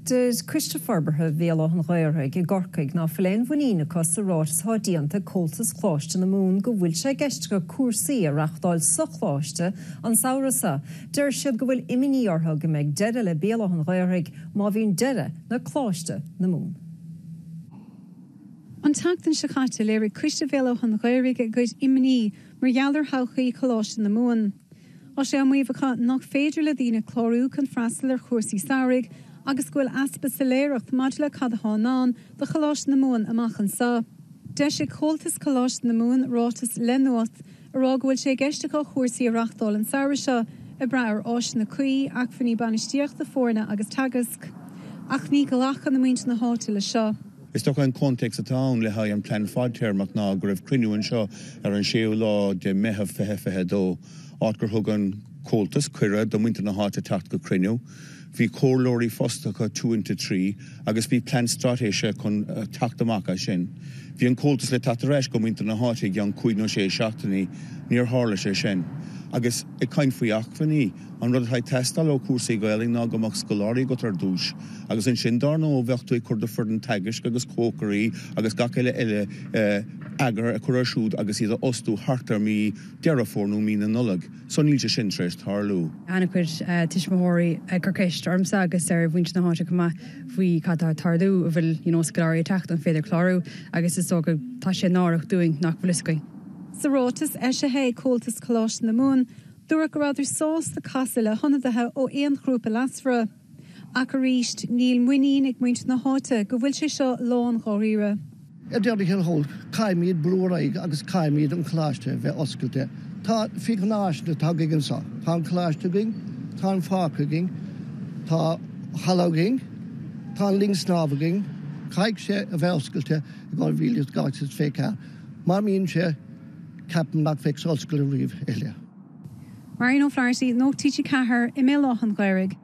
Deir Coiste Forbartha Bhéal Átha an Ghaorthaidh i gCorcaigh ná fuil aon mhuinín acu sa ráiteas atá déanta ag Comhaltas Choláiste na Mumhan go bhfuil sé i gceist acu cúrsaí a reachtáil sa Choláiste an samhradh seo. Deir siad go bhfuil imní orthu go mbeidh deireadh le Béal Átha an Ghaorthaidh má bhíonn deireadh le Coláiste na Mumhan. An tseachtain seo caite léirigh Coiste Bhéal Átha an Ghaorthaidh a gcuid imní mar gheall ar thodhchaí Choláiste na Mumhan. Tá sé á maíomh acu nach féidir le daoine clárú chun freastal ar chúrsaí samhraidh agus go bhfuil easpa soiléireacht maidir le cad atá i ndán do Choláiste na Mumhan amach anseo. D'eisigh Comhaltas Choláiste na Mumhan ráiteas le Nuacht ag rá go bhfuil sé i gceist acu cúrsaí a reachtáil an samhradh seo, ag brath ar áiseanna cuí, acmhainní bainistíochta foirne agus teagasc. Ach ní ghlacann muintir na háite leis seo. Is dócha an context atá ann le haghaidh an plean fadtéarmach ná go raibh cruinniú anseo ar an 6ú lá de Meitheamh 2022, áit gur thug an Comhaltas cuireadh do muintir na háite teacht go cruinniú. Bhí comhairleoirí fostaithe acu two into trí agus bhí plean straitéise chun teacht amach as sin. Bhí an Comhaltas le teacht ar ais go muintir na háite i gceann cúig nó sé seachtainí. Níor tharla sé sin. Agus ag caint faoi acmhainní, an rud atá ag teastáil ó chúrsaí Gaelainn ná go mbeadh scoláirí agat ar dtús agus ansin dár ndóigh bheadh tú ag cur do foireann teagaisc agus cócairí agus gach eile eile eagar a chur ar siúd agus iad a fhostú thart ar mí Deireadh Fómhair nó mí na Nollag. So níl sé sin tar éis tarlú. An-chuid tuismitheoirí ag cur ceist ormsa agus ar mhuintir na háite chomh maith faoi cad tá ag tarlú, an bhfuil you know scoláirí ag teacht, an féidir clárú agus is dócha tá sé náireach dúinn nach bhfuil fhios againn. Sa ráiteas eisithe ag Comhaltas Choláiste na Mumhan, Dúradh go rabhadar sásta casadh le hionadaithe ó aon ghrúpa leasmhara. Ach arís, níl muinín ag muintir na háite go bhfuil sé seo lán-dháiríre. Ar deireadh thiar thall, caithfimid brú ar aghaidh agus caithfimid an coláiste a bheith oscailte. Tá féach na áiseanna atá againn anseo. Tá an coláiste againn, tá an pháirc againn, tá halla againn, tá an linn snámha againn. Caithfidh sé a bheith oscailte i 2024. Má imíonn sé, ceapaim nach mbeidh sé oscailte riamh eile. Marion O'Flaherty, Nuacht TG4, i mBéal Átha an Ghaorthaidh.